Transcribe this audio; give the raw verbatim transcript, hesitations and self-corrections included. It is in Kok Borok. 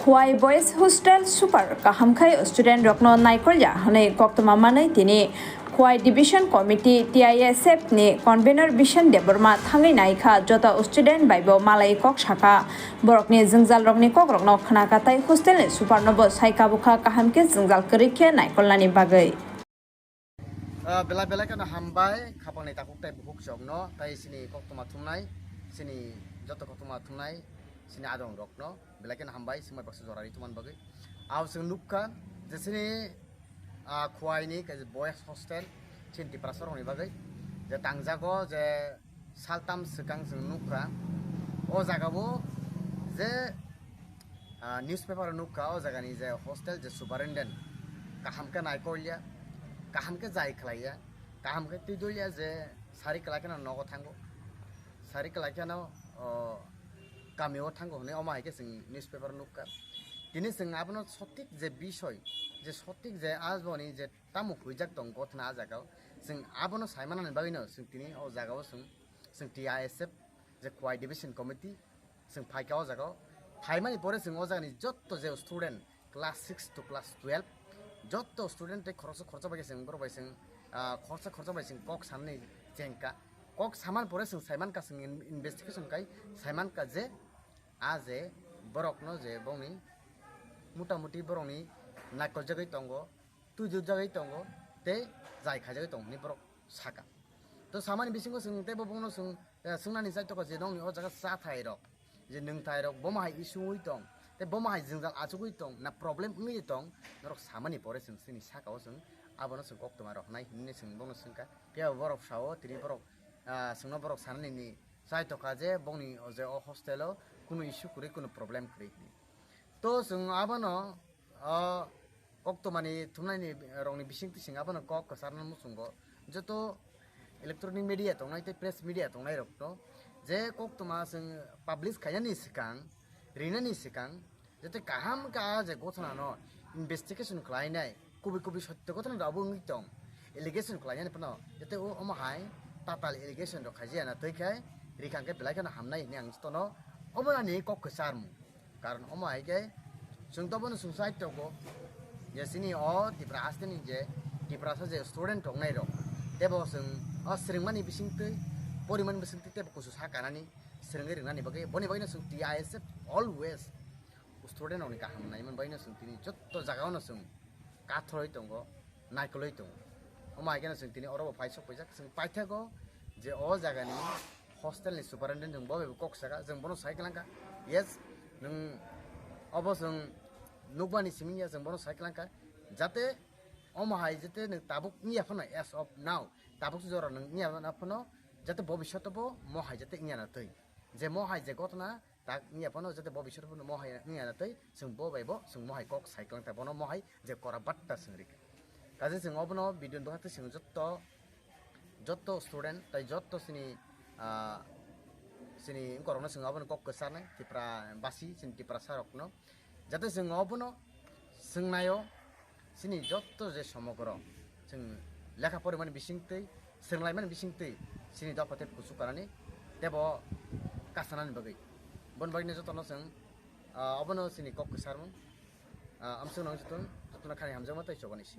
Khowai Boys Hostel super kaham khai student rokno naikolya hwnwi koktwma manwi tini Khowai Division Committee T I S F ni convener Bishan Debbarma thangwi naikha, joto student bai bo malai kok saka. Borokni jwngjal rokni kok rokno khna katai hostel ni super no bo sai kabukha kaham khe jwngjal kwrwi khe naikolnani bagwi. Ah, belai belai kheno hambai, khapangni takhuk tai bukhuk chokno, tai sini koktwma thumnai, sini joto koktwma thumnai, sini adong rokno, belai kheno hambai, swngmai baksa jora ri thumani bagwi. Aw chwng nukha, je sini, ah, Khowai ni kaisa boys hostel, sini Tiprasa rokni bagwi, je tangjago, je saltam swkang chwng nukha, o jaga o je, ah, newspaper o nukha, o jagani je hostel je superintendent kaham khe naikolya, kaham khe jai khlaiya, kaham khe twi dolya je sari kwlai kheno nogo thango, sari kwlai kheno, o, kami o thango hwnwi omo hai khe chwng newspaper o nukha. Tini chwng abono sotik je bisoy, je sotik je aboni je tamo huijak tong gotna a jaga o. Chwng abono saimanani bagwino chwng tini o jaga o chwng, chwng T I S F je Khowai Division Committee chwng phaikha o jaga o. Phaimani pore chwng o jagani jotto je student class six to class twelve jotto student tei khoroksa khoroksa bai khe chwng borok bai chwng, ah, khoroksa khoroksa bai chwng kok sanani chengkha. Kok samani pore chwng saimankha chwng in-, investigation khai saimankha je a je borokno je bongni mutamuti borokni naikoljagwi tongo, twijwkjagwi tongo tei jai khaijagwi tongo hwnwi borok saka. To samani bisingo chwng teibo bongno chwng, eh, swngnani chai tokha je nokni o jaga chathai rok, je nwngthai rok bomo hai issue wngwi tong, tei bomo hai jwngjal achugwi tong, na problem wngwi tong, norok samani pore chwng chini saka o chwng abono chwng koktwma rok nai hwnwi chwng bono swngkha. Phiya borok sao tini borok, ah, chwngno borok sanani ni chai tokha je bongni o je o hostel o kunu issue kwrwi, kunu problem kwrwi hwnwi. To chwng abono, o, koktwmani thumnaini rokni bisingtwi chwng abono kok kwcharno muchungo. Joto electronic media tongnai tei press media tongnai rokno je koktwma chwng publish khainani swkang, rinani swkang, jate kaham khe a je gothanano investigation khlainai, kubui kubui sotto gothanarok abo wngwi tong, allegation khlainani phano, jate o omo hai tatal allegation rok khaijaya na twi khai rikha hwnkhe belai kheno hamnai hwnwi ang jotono obo ani kok kwcharmung. Karon omo hai khe chwng to bono chwng sai tongo je chini o Tipra haste ni je Tiprasa je student tongnai rok, tebo chwng o swrwngmani bisingtwi, porimani bisingtwi tebo kusu sa kanani swrwngwi rwnani bagwi, boni bagwino chwng T I S F always student rokni kaham naimani bagwino chwng tini jotto jagao no chwng katholoi tongo, naikoloi tongo. Omo hai kheno chwng tini oro bo phai sok paijak, chwng paithago je o jagani hostel ni superintendent chwng bo bai bo kok saka, chwng bono sai kwlangkha, yes, nwng obo chwng nukmani simi ya, chwng bono sai kwlangkha, jate omo hai jate nwng tabuk wngya phano, as of now, tabuk jora nwng wngya phano, jate bobishoto bo mo hai jate wngya na twi, je mo hai je gotna tak wngya phano, jate bobishoto bo mo hai wngya na twi, chwng bo bai bo chwng mo hai kok sai kwlangkha, bono mo hai je kora batta chwng rikha. Kaje chwng obono video ni bwkhaktwi chwng jotto, jotto student tai jotto chini, ah, chini wngkorokno chwng abono kok kwcharnai Tipra basi, chini Tiprasa rokno, jate chwng obono swngnaio chini jotto je somogro chwng lekha porimani bisingtwi, swrwnglaimani bisingtwi chini dopha tei kuchuk kanani tebo kasanani bagwi. Boni bagwino jotono chwng, ah, obono chini kok kwcharmung, ah, amswkno jotono, jotono khani hamjakma tei chobani simi.